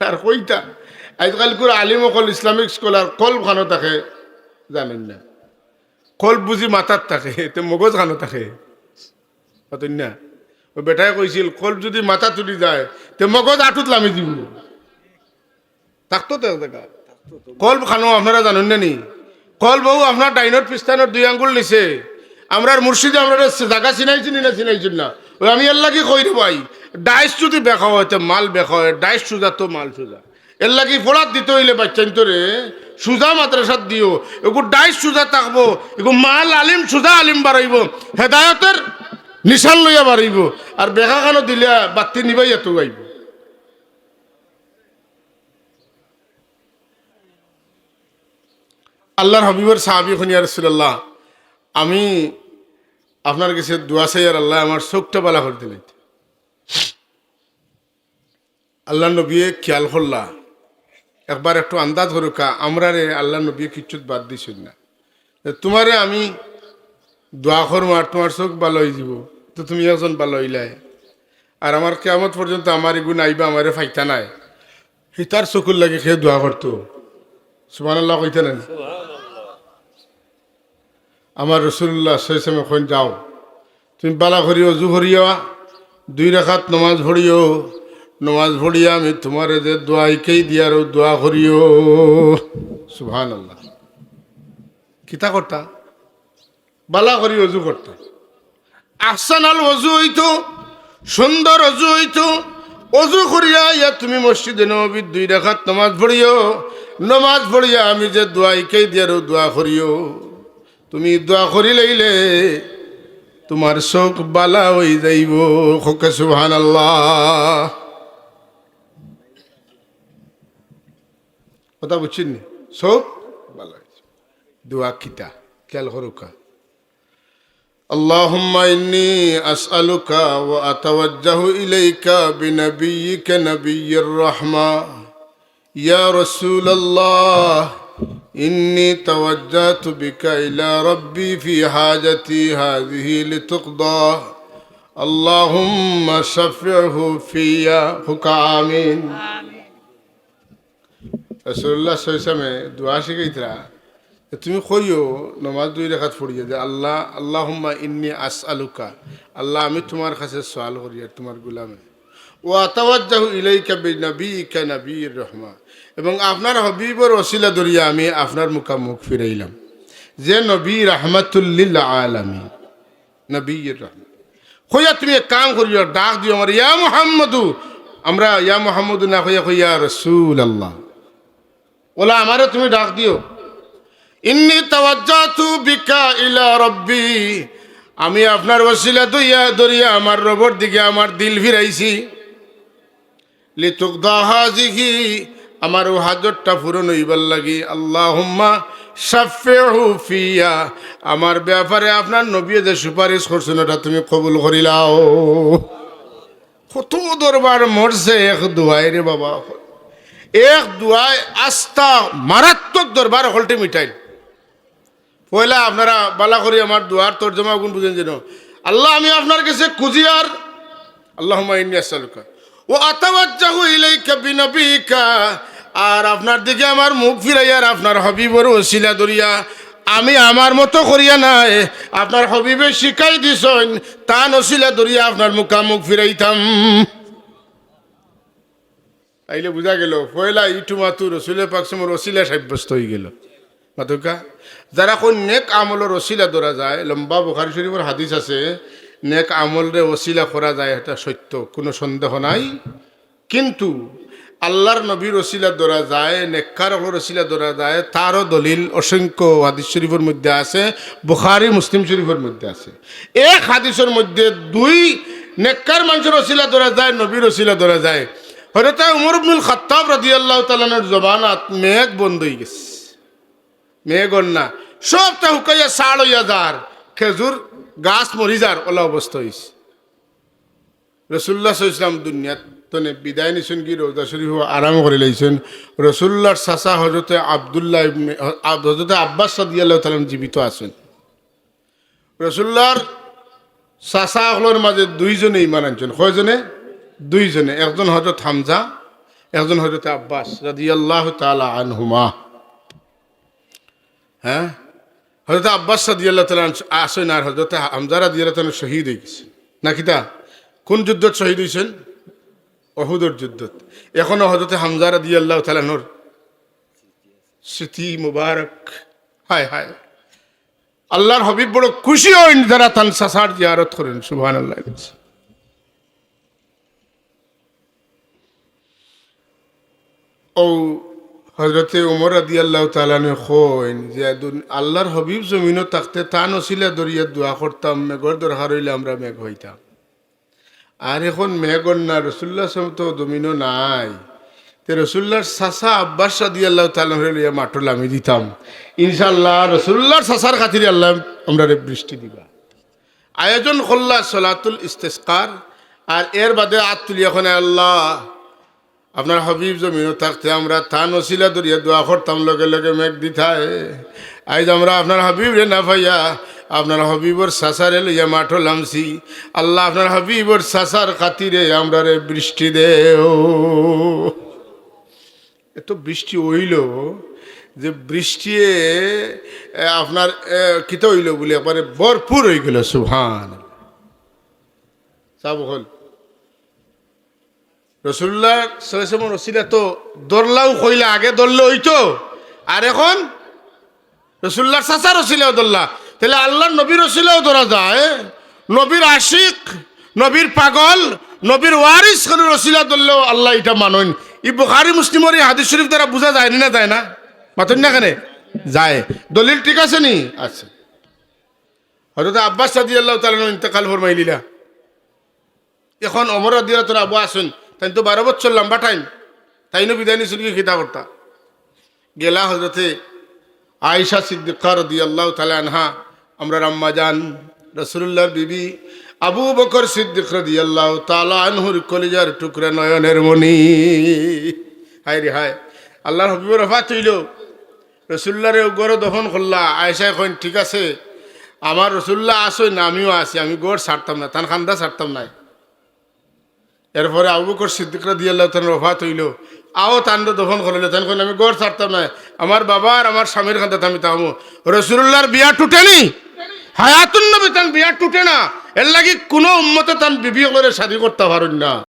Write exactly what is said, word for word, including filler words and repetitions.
আর কইতা, আইজকাইলকুর আলিম অকল, ইসলামিক স্কলার, কলব খানো থাকে জানইন না। কলব বুঝি মাথাত থাকে, তে মগজ খানো থাকে? মাতইন না। অউ বেটায় কইছিল, কলব যুদি মাথাত উঠি যায়, তে মগজ আটুত লামি দিবো। থাকতো তো এক জাগা। কলব খানো আপনারা জানইন না নি? কলব অউ আপনার ডাইনর পিস্তানর দুই আঙ্গুল নিচে। আমরার মুর্শিদে আমরারে জাগা চিনাইছইন নি না চিনাইছইন না? অউ আমি এরলাগি কই রে ভাই, ডাইস যুদি বেকা অয়, তে মাল বেকা অয়, ডাইস সুজা তো মাল সুজা। এরলাগি পড়াত দিতে অইলে বাইচ্চাইন্তরে সুজা মাদ্রাসাত দিও, এগু ডাইস সুজা থাকবো, এগু মাল আলিম, সুজা আলিম বাড়াইবো, হেদায়তর নিশান লইয়া বাড়াইবো। আর বেকা খানো দিলে বাত্তি নিবাইয়া তো আইবো। আল্লার হাবিবর সাহাবি কইন, "ইয়া রাসুলাল্লাহ, আমি আপনার গেছে দোয়া চাইয়ার, আল্লায় আমার চউখটা বালা করি দিলাইতা।" আল্লার নবীয়ে খিয়াল করলা, একবার একটু আন্দাজ করউক্কা, আমরারে আল্লার নবীয়ে কিচ্ছুত বাদ দিছইন না। যে তুমারে আমি দোয়া করমু আর তুমার চউখ বালা অইযিবো, তো তুমি একজন বালা অইলায়। আর আমার কিয়ামত পর্যন্ত আমার ইগু নাইবা, আমারে পাইতা নায়। হিতার চকুর লাগি কেউ দোয়া করতো? সুবহানাল্লাহ কইতা নায়? আমার রাসুলুল্লাহ সাল্লাল্লাহু আলাইহি ওয়াসাল্লামে কইন, "যাও, তুমি বালা করি অজু করিয়া দুই রাকাত নমাজ পড়িও, নমাজ পড়িয়া আমি তুমারে যে দোয়া হিকাই দিয়ার অউ দোয়া করিও।" সুবহানাল্লাহ। কিতা করতা? বালা করি অজু করতা। আহসানাল অজু অইতো, সুন্দর অজু অইতো। অজু করিয়া আইয়া তুমি মসজিদে নববীত দুই রাকাত নমাজ পড়িও, নমাজ পড়িয়া আমি যে দোয়া হিকাই দিয়ার অউ দোয়া করিও। তুমি দোয়া করিলাইলে তুমার চউখ বালা অইযাইবো। কউক্কা সুবহানাল্লাহ। কথা বুঝছইন নি? চউখ বালা অইযাইবো। দোয়া কিতা? খিয়াল করউক্কা। اللهم إني أسألك وأتوجه إليك بنبيك نبي الرحمة. يا رسول الله، إني توجهت بك إلى ربي في حاجتي هذه لتقضى. اللهم شفعه في. কউক্কা আমিন। রাসুলুল্লাহ সাল্লাল্লাহু আলাইহি ওয়াসাল্লামে দোয়া শিখাইতরা, যে তুমি কইও নমাজ দুই রাকাত পড়িয়া যে, "আল্লাহ, আল্লাহুম্মা ইন্নি আসআলুকা, আল্লাহ আমি তুমার কাছে সওয়াল করিয়ার, তুমার গুলামে। ওয়া আতাওয়াজ্জাহু ইলাইকা বিনাবিয়িকা নাবিয়্যির রাহমা, এবং আপনার হাবিবর ওসিলা ধরিয়া আমি আপনার মুখামুখ ফিরাইলাম।" যে নবী রাহমাতুল লিল আলামিন, নবিয়্যির রাহমা। কইয়া তুমি এক কাম করিও, ডাক দিও আমারে, "ইয়া মুহাম্মদু।" আমরা ইয়া মুহাম্মদু না কইয়া কই, "ইয়া রাসুলাল্লাহ।" অলা আমারে তুমি ডাক দিও। "ইন্নি তাওয়াজ্জাতু বিকা ইলা রাব্বি।" আমি আপনার ওসিলা ধরিয়া, ধরিয়া আমার রবর দিকে আমার দিল ফিরাইছি। লিতুকদা হাজিহি, আমার অউ হাজতটা পূরণ অইবার লাগি। আল্লাহুম্মা শাফিহু ফিয়া, আমার ব্যাপারে আপনার নবীয়ে যে সুপারিশ করছইন, অটা তুমি কবুল করিলাও। কত দরবার মরছে এক দোয়ায় রে বাবা। এক দোয়ায় আস্তা মারাত্মক দরবার অকলটি মিটাইল। পয়লা আপনারা বালা করি আমার দোয়ার তর্জমা গুণ বুঝইন যেন। আল্লাহ, আমি আপনার গেছে খুঁজিয়ার, আল্লাহুম্মা ইন্নি আসআলুকা ওয়া আতাওয়াজ্জাহু ইলাইকা বিনাবিয়িকা, আর আপনার দিকে আমার মুখ ফিরাইয়ার আপনার হাবিবর ওসিলা ধরিয়া, আমি আমার মতো করিয়া নায়, আপনার হাবিবে শিখাই দিছইন, তান ওসিলা ধরিয়া আপনার মুখামুখ ফিরাইতাম। তাইলে বুঝা গেল, পয়লা ইটু মাতু রসুলে পাক সাল্লাল্লাহু আলাইহি ওয়াসাল্লামর ওসিলা সাব্যস্ত অইগেল। মাতুক্কা, যারা কইন নেক আমলর ওসিলা ধরা যায়, লম্বা বুখারী শরীফর হাদিস আছে, নেক আমলরে ওসিলা করা যায়, এটা সত্য, কুনু সন্দেহ নাই। কিন্তু আল্লার নবীর ওসিলা ধরা যায়, নেককার অকলর ওসিলা ধরা যায়, তারও দলিল অসংখ্য হাদিস শরীফর মধ্যে আছে, বুখারী মুসলিম শরীফর মধ্যে আছে। এক হাদিসর মধ্যে দুই নেককার মানষর ওসিলা ধরা যায়, নবীর ওসিলা ধরা যায়। হযরত উমর ইবনুল খাত্তাব রাদিয়াল্লাহু তাআলা আনহুর জমানাত মেঘ বন্ধ অইগেছে, মেঘ অর না, সবটা হুকাইয়া ছাড় অইয়া যার, খেজুর গাছ মরি যার, অলা অবস্থা অইছে। রাসুলুল্লাহ সাল্লাল্লাহু আলাইহি ওয়াসাল্লাম দুনিয়াত তনে বিদায় নিছইন গি, রওজা শরীফো আরাম করিলাইছইন। রাসুলুল্লাহর চাচা হযরতে আব্দুল্লাহ ইবনে, আব-, হযরতে আব্বাস রাদিয়াল্লাহু তাআলা আনহু জীবিত আছইন। রাসুলুল্লাহর চাচা অকলর মাঝে দুইজনে ঈমান আনছইন। কয়জনে? দুইজনে। একজন হযরত হামজা, একজন হযরতে আব্বাস রাদিয়াল্লাহু তাআলা আনহুমা। হ্যাঁ, হযরতে আব্বাস রাদিয়াল্লাহু তাআলা আনহু আছইন, আর হযরতে হামজা রাদিয়াল্লাহু তাআলা আনহু শহীদ অইগেছইন। না কিতা? কোন যুদ্ধত শহীদ অইছইন? উহুদর যুদ্ধত। এখনো হযরতে হামজা রাদিয়াল্লাহু তাআলা আনহুর স্মৃতি মুবারক। হায় হায়, আল্লাহর হাবিব বড় খুশি অইন যারা তান চাচার জিয়ারত করইন। সুবহানাল্লাহ। অউ হযরতে উমর রাদিয়াল্লাহু তাআলা আনহু কইন যে, দুন-, আল্লাহর হাবিব জমিনো থাকতে তান উছিলা ধরিয়া দোয়া করতাম, মেঘর দরকার অইলে আমরা মেঘ পাইতাম। আর এখন মেঘ অর না, রাসূলুল্লাহ সাল্লাল্লাহু আলাইহি ওয়াসাল্লাম তো জমিনো নাই, তে রাসূলুল্লাহর চাচা আব্বাস রাদিয়াল্লাহু তাআলা আনহুরে লইয়া মাঠো লামি দিতাম, ইনশাআল্লাহ রাসূলুল্লাহর চাচার খাতিরে আল্লাহ আমরারে বৃষ্টি দিবা। আয়োজন করলা সলাতুল ইস্তেসকার, আর এর বাদে আত তুলিয়া কইন, আল্লাহ, আপনার হাবিব জমিনো থাকতে আমরা তান উছিলা ধরিয়া দোয়া করতাম, লগে লগে মেঘ দিতায়। আইজ আমরা আপনার হাবিবরে না পাইয়া আপনার হাবিবর চাচারে লইয়া মাঠো লামছি। আল্লাহ, আপনার হাবিবর চাচার খাতিরে আমরারে বৃষ্টি দেও। এত বৃষ্টি অইলো যে বৃষ্টিয়ে, এ, আপনার, এ, কিতা অইলো বুলি একবারে ভরপুর অইগেলো। সুবহান। সব হল। রাসূলুল্লাহ সাল্লাল্লাহু আলাইহি ওয়াসাল্লামর উছিলা তো ধরলাও কইলা, আগে ধরলে অইতো, আর এখন রাসূলুল্লাহর চাচার উছিলাও ধরলা। তাইলে আল্লাহর নবীর উছিলাও ধরা যায়, নবীর আশিক, নবীর পাগল, নবীর ওয়ারিস অকলর উছিলা ধরলেও আল্লাহ ইটা মানইন। ই বুখারী মুসলিমর ই হাদিস শরীফ দ্বারা বুঝা যায় নি না যায় না? মাতইন না কেনে? যায়। দলিল ঠিক আছে নি? আছে। হযরতে আব্বাস রাদিয়াল্লাহু তাআলা আনহু ইন্তেকাল ফরমাইলিলা। এখন ওমর রাদিয়াল্লাহু তাআলা আনহু আছইন, তাইন তো বারো বছর লম্বা টাইম, তাইনও বিদায় নিছইন গি কিতা করতা? গেলা হযরতে আয়েশা সিদ্দিকা রাদিয়াল্লাহু তাআলা আনহা, আমরার আম্মা জান, রাসূলুল্লাহর বিবি, আবু বকর সিদ্দিক রাদিয়াল্লাহু তাআলা আনহুর কলিজার টুকরা নয়নের মণি। হায় রে হায়, আল্লাহর হাবিবর ওফাত অইলো, রাসূলুল্লাহরে ঘরো দফন করলা। আয়েশায় কইন, ঠিক আছে, আমার রাসূলুল্লাহ আছইন, আমিও আছি, আমি ঘর ছাড়তাম না, তান কান্দা ছাড়তাম নায়। এরপরে আবু বকর সিদ্দিক রাদিয়াল্লাহু তাআলা আনহুর ওফাত অইলো, আও তানরে দফন করাইলা, তাইন কইন, আমি ঘর ছাড়তাম নায়, আমার বাবা আর আমার স্বামীর কান্দাত আমি থাকমু। রাসূলুল্লাহর বিয়া টুটে নি, হায়াতুন নবী তান বিয়া টুটে না, এর লাগি কুনু উম্মতে তান বিবি অকলরে শাদী করতা পারইন না।